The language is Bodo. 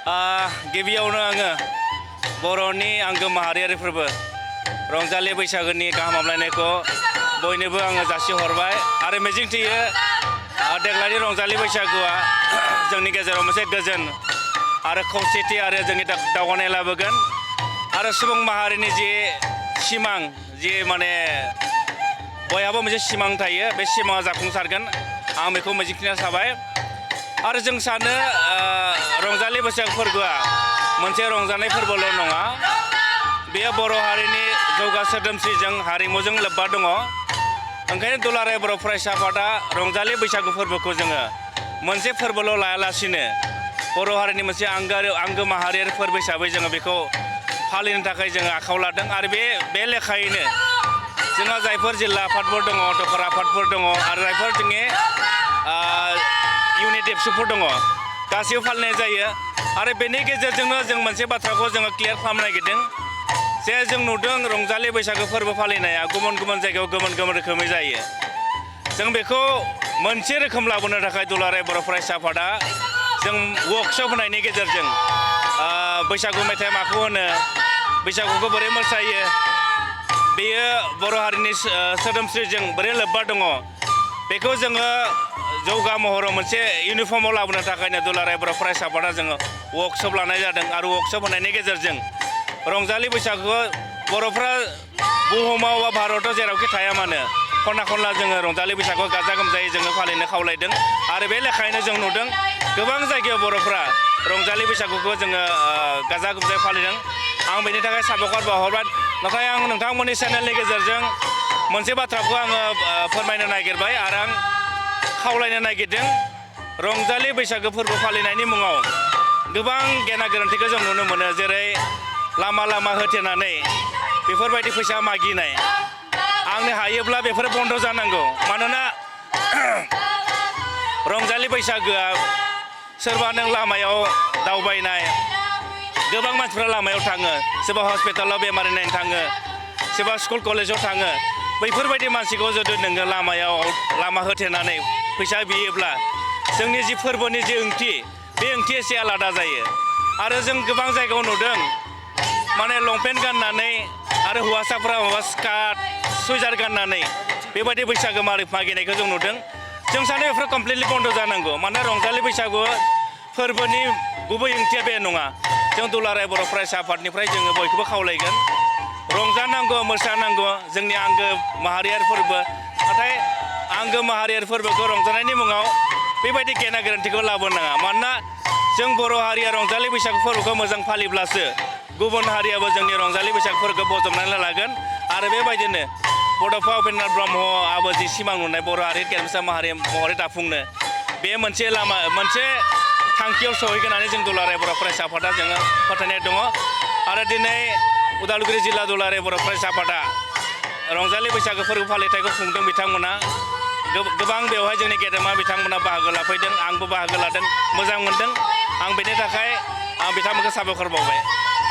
गिबियावनो आङो बर'नि आंगो माहारियारि फोरबो रंजालि बैसागोनि गाहाम हामलायनायखौ बयनोबो आङो जासिहरबाय आरो मिजिंथियो देग्लायनि रंजालि बैसागुआ जोंनि गेजेराव मोनसे गोजोन आरो खौसेथि आरो जोंनि दावगानाय लाबोगोन आरो सुबुं माहारिनि जि सिमां जि माने बयहाबो मोनसे सिमां थायो बे सिमाङा जाफुंसारगोन आं बेखौ मिजिंथिना थाबाय आरो जों सानो रंजालि बैसागु फोरबोआ मोनसे रंजानाय फोरबोल' नङा बेयो बर' हारिनि जौगा सोदोमस्रिजों हारिमुजों लोब्बा दङ ओंखायनो दुलाराय बर' फरायसा आफादा रंजालि बैसागु फोरबोखौ जोङो मोनसे फोरबोल' लायालासिनो बर' हारिनि मोनसे आंगो माहारियारि फोरबो हिसाबै जोङो बेखौ फालिनो थाखाय जोङो आखायाव लादों आरो बे लेखायैनो जोंहा जायफोर जिल्ला आफादफोर दङ दखरा आफादफोर दङ आरो जायफोर जोंनि इउनिट एबसुफोर दङ गासैबो फालिनाय जायो आरो बेनि गेजेरजोंनो जों मोनसे बाथ्राखौ जोङो क्लियार खालामनो नागिरदों जे जों नुदों रंजालि बैसागो फोरबो फालिनाया गुबुन गुबुन जायगायाव गुबुन गुबुन रोखोमै जायो जों बेखौ मोनसे रोखोम लाबोनो थाखाय दुलाराय बर' फरायसा आफादा जों वर्कशप होनायनि गेजेरजों बैसागु मेथाइ माखौ होनो बैसागुखौ बोरै मोसायो बेयो बर' हारिनि सोदोमस्रिजों बोरै लोब्बा दङ बेखौ जोङो जौगा महराव मोनसे इउनिफर्माव लाबोनो थाखायनो दुलाराय बर' फरायसा आफादा जोङो वर्कशप लानाय जादों आरो वर्कशप होनायनि गेजेरजों रंजालि बैसागुखौ बर'फ्रा बुहुमाव बा भारताव जेरावखि थाया मानो खना खनला जोङो रंजालि बैसागुखौ गाजा गोमजायै जोङो फालिनो खावलायदों आरो बे लेखायैनो जों नुदों गोबां जायगायाव बर'फ्रा रंजालि बैसागुखौ जोङो गाजा गोमजायै फालिदों आं बेनि थाखाय साबायखर बावहरबाय नाथाय आं नोंथांमोननि चेनेलनि गेजेरजों मोनसे बाथ्राखौ आङो फोरमायनो नागिरबाय आरो आं खावलायनो नागिरदों रंजालि बैसागो फोरबो फालिनायनि मुङाव गोबां गेना गोरोन्थिखौ जों नुनो मोनो जेरै लामा लामा होथेनानै बेफोरबायदि फैसा मागिनाय आंनो हायोब्ला बेफोर बन्द' जानांगौ मानोना रंजालि बैसागोआ सोरबा नों लामायाव दावबायनाय गोबां मानसिफ्रा लामायाव थाङो सोरबा हस्पिटालाव बेमारि नायनो थाङो सोरबा स्कुल कलेजाव थाङो बैफोरबायदि मानसिखौ जुदि नोङो लामा होथेनानै फैसा बियोब्ला जोंनि जि फोरबोनि जि ओंथि बे ओंथिया एसे आलादा जायो आरो जों गोबां जायगायाव नुदों माने लंपेन्ट गाननानै आरो हौवासाफ्रा माबा स्कार्ट सुइजार गाननानै बेबायदि बैसागो मागिनायखौ जों नुदों जों सानो बेफोर कमप्लिटलि बन्द' जानांगौ मानोना रंजालि बैसागु फोरबोनि गुबै ओंथिया बे नङा जों दुलाराय बर' फरायसा आफादनिफ्राय जोङो बयखौबो खावलायगोन रंजानांगौ मोसानांगौ जोंनि आंगो माहारियारि फोरबो नाथाय आंगो माहारियारि फोरबोखौ रंजानायनि मुङाव बेबायदि गेना गोरोन्थिखौ लाबोनाङा मानोना जों बर' हारिया रंजालि बैसागु फोरबोखौ मोजां फालिब्लासो गुबुन हारियाबो जोंनि रंजालि बैसागु फोरबोखौ बजबनानै लागोन आरो बेबायदिनो बड'फा उपेन्द्र ब्रह्मआबो जि सिमां नुनाय बर' हारि गेरेमसा माहारि महरै दाफुंनो बे मोनसे लामा मोनसे थांखियाव सहैगोन होननानै जों दुलाराय बर' फरायसा आफादा जोङो फोथायनाय दङ आरो दिनै उदालगुरि जिल्ला दुलाराय बर' फरायसा आफादा रंजालि बैसागो फोरबो फालिथायखौ खुंदों बिथांमोना गोबां बेवहाय जोंनि गेदेमा बिथांमोना बाहागो लाफैदों आंबो बाहागो लादों मोजां मोनदों आं बेनि थाखाय आं बिथांमोनखौ साबायखर बावबाय